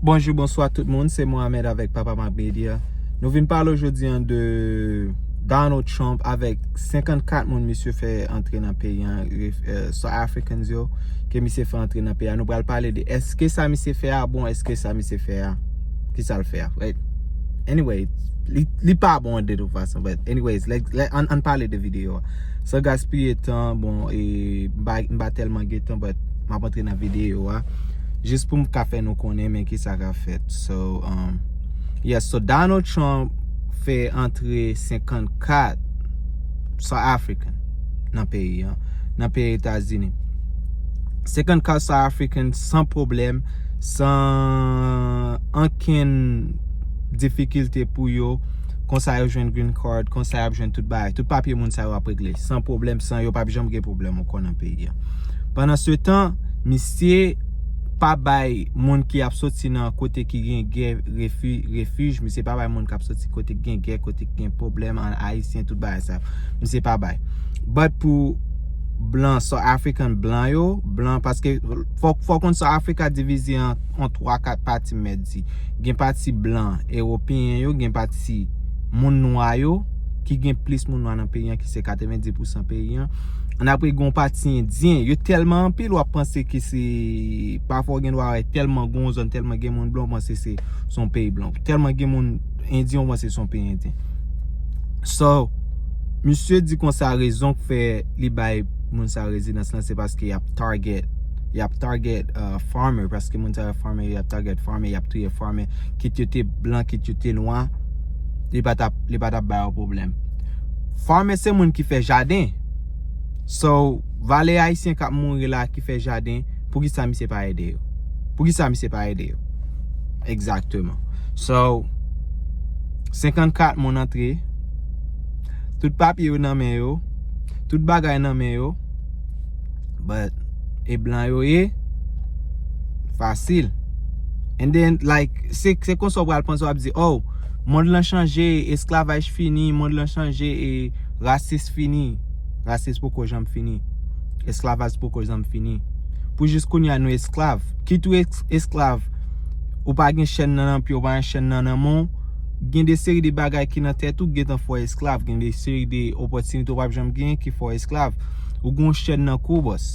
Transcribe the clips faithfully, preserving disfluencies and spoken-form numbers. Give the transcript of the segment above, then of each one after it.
Bonjou, bonswa tout moun, se Mohamed avèk Papa Mac Media. Nou vin pale jodi an de Donald Trump avèk senkannkat moun misye fè antre nan peyi an, ref-, eh, South Africans yo, ke misye fè antre nan peyi an. Nou pral pale de èske sa misye fè a bon, èske sa misye fè a, ki sa l fè a. Right? Anyway, li, li pa bon de tout fason, but anyways, like, like, ann, ann pale de videyo a. San gaspiye tan, bon, e, m pa, m pa tèlman gen tan, but m ap antre nan videyo a. Jis pou m ka fè nou konnen men ki sa k ap fèt. So, um, yes, so Donald Trump fè antre senkannkat South African nan peyi an, nan peyi Etazini. Senkannkat South African san pwoblèm, san ankenn difikilte pou yo. Konsa yo jwenn green card, konsa y ap jwenn tout bagay. Tout papye moun sa yo ap regle san pwoblèm, san yo p ap janm gen pwoblèm ankò nan peyi an. Pandan se tan, misye pa bay moun ki ap soti nan kote ki gen gè refi-, refij, misye pa bay moun k ap soti kote ki gen gè, kote ki gen pwoblèm, an ayisyen, tout bagay sa. Misye pa bay. But pou blan, South African blan yo, blan, paske fò, fò konn South Africa divize an, an twa, kat pati, m mèt di. Gen pati blan ewopeyen yo, gen pati moun nwa yo, ki gen plis moun nwa nan peyi an, ki se katrevenndis pousan peyi an. Ann apre, gen yon pati endyen, yo tèlman anpil, w ap panse ke se, pafwa w gen dwa wè tèlman gen yon zòn, tèlman gen moun blan, w panse se, se yon peyi blan. Tèlman gen moun endyen, w panse se yon peyi endyen. So, misye di konsa rezon k fè li bay moun sa rezidans lan, se paske y ap target, y ap target, uh, farmer, paske moun sa yo farmer, y ap target farmer, y ap touye farmer, kit yo te blan, kit yo te nwa, li pa t ap, li pa t ap ba yo pwoblèm. Farmer se moun ki fè jaden. So, valè ayisyen k ap mouri la ki fè jaden, poukisa misye pa ede yo? Poukisa misye pa ede yo? Egzakteman. So, senkannkat moun antre, tout papye yo nan men yo, tout bagay nan men yo, but e blan yo ye, fasil. And then, like, se, se konsa w pral panse, w ap di, oh, mond lan chanje, esklavaj fini, mond lan chanje, e rasis fini. Rasis poko janm fini. Esklavaj poko janm fini. Pou jis kounye a nou esklav. Kit ou es-, esklav, ou pa gen chèn nan nan pye, ou pa gen chèn nan nan men w, gen de seri de bagay ki nan tèt ou, gentan fè w esklav. Gen de seri de opòtinite ou p ap janm genyen ki fè w esklav. Ou gen yon chèn nan kou w, bòs.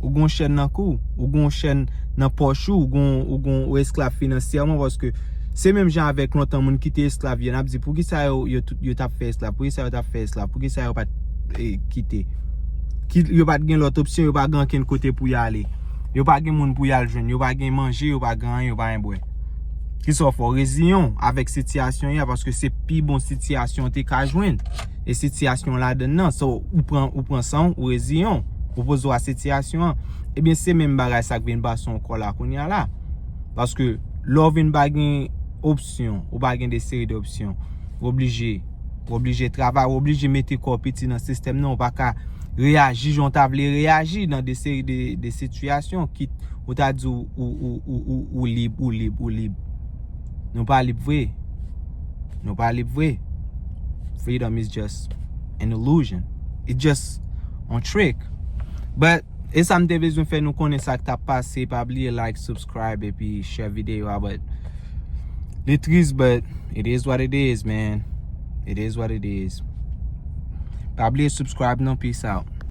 Ou gen yon chèn nan kou w. Ou gen yon chèn nan pòch ou. Ou gen, ou gen, ou esklav finansyèman, paske se menm jan avèk lontan moun ki te esklav yo. N ap di, poukisa yo, yo, tout, yo t ap fè esklav? Poukisa yo t ap fè esklav? Poukisa yo pa t, eh, kite? Ki, yo pa t gen lòt opsyon, yo pa gen ankenn kote pou y ale. Yo pa gen moun pou y al jwenn. Yo pa gen manje, yo pa gen anyen, yo pa gen bwè. Kisa w fè? W reziyen w avèk sitiyasyon an, paske se pi bon sitiyasyon w te ka jwenn. E sitiyasyon w ladann nan. So, ou pran, ou pran san w, ou reziyen w. Ou poze w a sitiyasyon an. Ebyen, se menm bagay sa k vin pase w ankò la kounye a la. Paske lè w vin pa gen opsyon, ou pa gen de seri de opsyon, w oblije, w oblije travay, w oblije mete kò w piti nan sistèm nan, ou pa ka reyaji jan w ta vle reyaji nan de seri de, de sitiyasyon, kit ou ta di w, ou, ou, ou, ou, ou lib, ou lib, ou lib. Nou pa lib vre. Nou pa lib vre. Freedom is just an illusion. It's just a trick. But, e sa m te bezwen fè nou konnen sa k t ap pase. Pa bliye like, subscribe, epi share videyo a. But, li tris, but it is what it is, man. It is what it is. Pa bliye subscribe non, peace out.